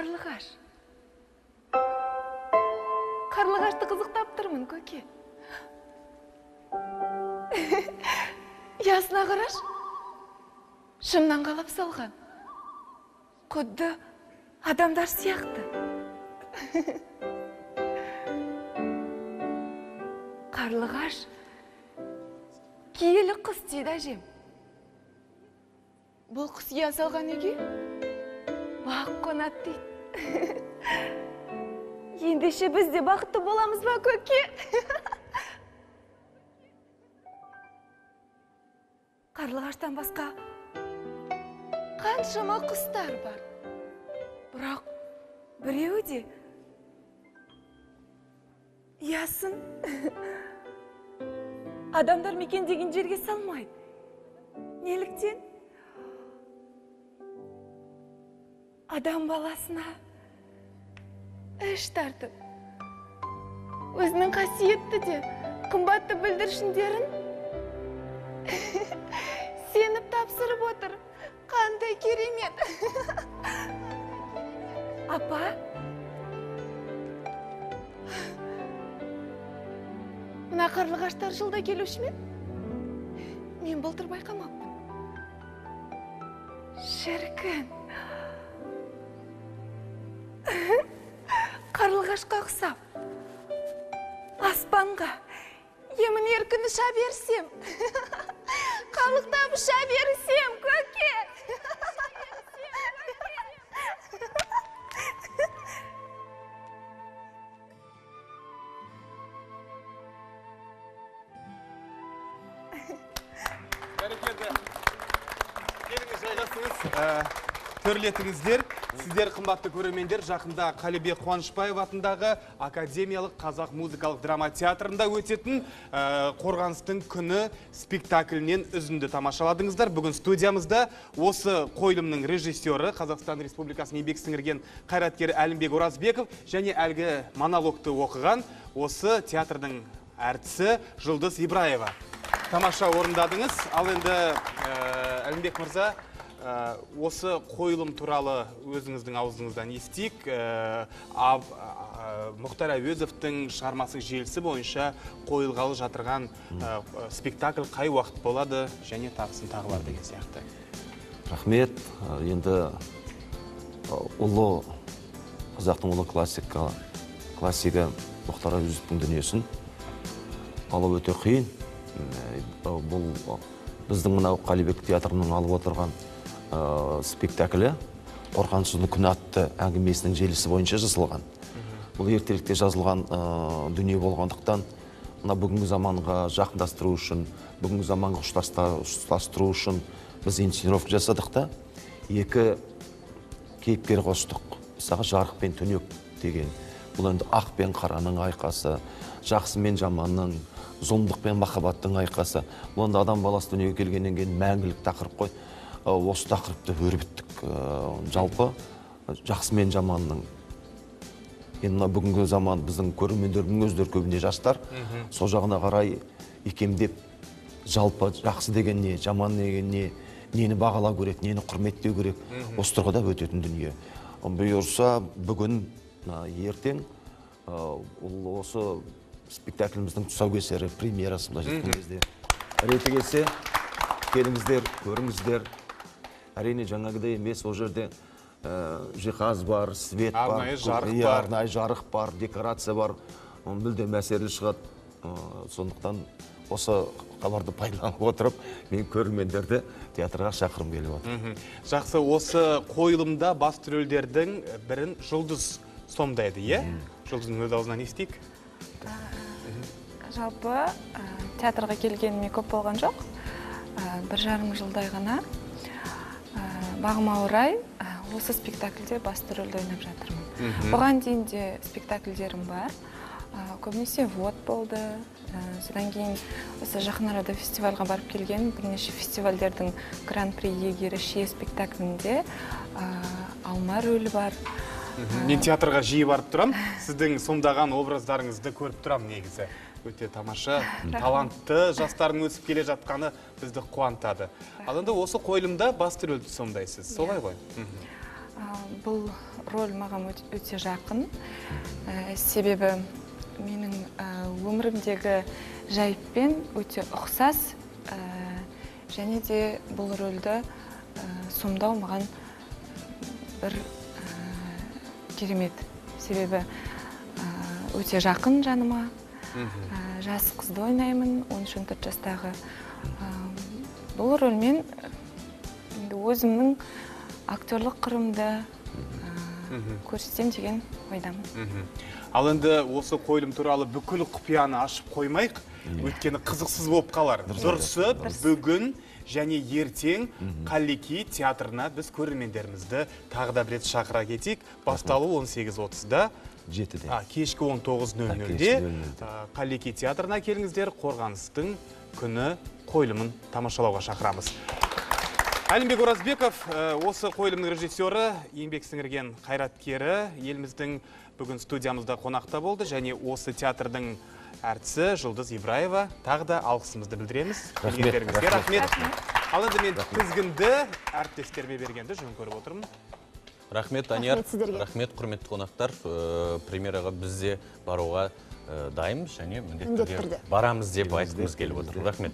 Қарлығаш. Қарлығашты қызықтап тұрмын, көке. Ұясына қараш, шымнан қалап салған. Құдды адамдар сияқты. Қарлығаш киелі құс дейді әжем. Бұл құс ұя салған үйге бақ қонады дейді. Ендеше біз де бақытты боламыз ба, көке? Қарлығаштан басқа қаншама құстар бар. Бірақ біреуі де ұясын адамдар мекендеген жерге салмайды. Неліктен? Адам баласына іш тартып, өзінің қасиетті де қымбатты бүлдіршіндерін сеніп тапсырып отыр. Қандай керемет! Апа, мына қарлығаштар жылда келуші ме? Мен былтыр байқамаппын. Шіркін! Қарлығашқа ұқсап, аспанға емін еркін ұша берсем, қалықтап ұша берсем, көке! Бәрекелді. Келіңіз, жайғасыңыз. Төрлетіңіздер. Сіздер, қымбатты көрермендер, жақында Қалибек Қуанышбаев атындағы Академиялық қазақ музыкалық драма театрында өтетін Қорғаныстың күні спектаклінен үзінді тамашаладыңыздар. Бүгін студиямызда осы қойылымның режиссері, Қазақстан Республикасының еңбек сіңірген қайраткері Әлімбек Оразбеков және әлгі монологты оқыған осы театрдың әртісі Жұлдыз Ибраева. Тамаша орындадыңыз. Ал енді Әлімбек мырза, осы қойылым туралы өзіңіздің аузыңыздан естейік. Мұхтар Әуезовтің шығармасының желісі бойынша қойылғалы жатырған спектакль қай уақыт болады және тағысын тағы бар деген сияқты. Рахмет. Енді ұлы қазақтың ұлы классигі Мұхтар Әуезовтің дүниесін алу өте қиын. Бұл біздің мынау Қалибек театрының алып отырған спектаклі Қорғаныстың күні атты әңгімесінің желісі бойынша жасалған. Бұл ертеректе жазылған дүние болғандықтан, мына бүгінгі заманға жақындастыру үшін, бүгінгі заманға ұштастыру үшін біз инсценировка жасадық та, екі кейіпкер қостық. Мысалға, жарық пен түнек деген. Бұл енді ақ пен қараның айқасы, жақсы мен жаманның, зұлымдық пен махаббаттың айқасы. Бұл енді адам баласы дүниеге келгеннен кейін мәңгілік тақырып қой. Осы тақырыпты өрбіттік. Жалпы жақсы мен жаманның. Енді мына бүгінгі заман біздің көрермендердің өздері көбіне жастар. Сол жағына қарай икемдеп, жалпы жақсы деген не, жаман деген не, нені бағалау керек, нені құрметтеу керек, осы тұрғыда өтетін дүние. Бұйырса бүгін, ертең ол осы спектакліміздің тұсаукесері, премьерасы былайша айтқан кезде. Реті келсе, келіңіздер, көріңіздер. Әрине жаңағыдай емес, ол жерде жиһаз бар, свет бар, арнайы жарық бар, арнайы жарық бар, декорация бар, мүлдем әсерлі шығады. Сондықтан осы хабарды пайдаланып отырып, мен көрермендерді театрға шақырғым келіп отыр. Жақсы, осы қойылымда басты рөлдердің бірін Жұлдыз сомдайды, иә? Жұлдыздың өз аузынан естейік. Жалпы театрға келгеніме көп болған жоқ, 1,5 жылдай ғана. Бағыма орай осы спектакльде басты рөлді ойнап жатырмын. Бұған дейін де спектакльдерім бар. Көбінесе вот болды. Содан кейін осы жақын арада фестивальға барып келген бірнеше фестивальдердің гран-при иегері Шие спектаклінде Алма рөлі бар. Мен театрға жиі барып тұрам. Сіздің сомдаған образдарыңызды көріп тұрам негізі. Өте тамаша, талантты жастардың өсіп келе жатқаны бізді қуантады. Ал енді осы қойылымда басты рөлді сомдайсыз, солай ғой? Бұл роль маған өте жақын. Себебі менің өмірімдегі жайтпен өте ұқсас, және де бұл рөлді сомдау маған бір керемет. Себебі өте жақын жаныма. Жас қызды ойнаймын, 13-14 жастағы. Бұл рөлмен енді өзімнің актерлық қырымды көрсетем деген ойдамын. Ал енді осы қойылым туралы бүкіл құпияны ашып қоймайық, өйткені қызықсыз болып қалар. Дұрысы, бүгін және ертең Қаллеки театрына біз көрермендерімізді тағы да бір рет шақыра кетейік. Басталу 18:30-да, 7-де. Кешкі 19:00-де Қаллеки театрына келіңіздер, Қорғаныстың күні қойылымын тамашалауға шақырамыз. Әлімбек Оразбеков, осы қойылымның режиссері, еңбек сіңірген қайраткері, еліміздің бүгін студиямызда қонақта болды және осы театрдың әртісі Жұлдыз Ибраева. Тағы да алғысымызды білдіреміз. Келгендеріңізге рахмет. Ал енді мен тізгінді әріптестеріме бергенді жөн көріп отырмын. Рахмет, Данияр. Рахмет, құрметті қонақтар. Премьераға біз де баруға дайынбыз және міндетті түрде барамыз деп айтқымыз келіп отыр. Рахмет.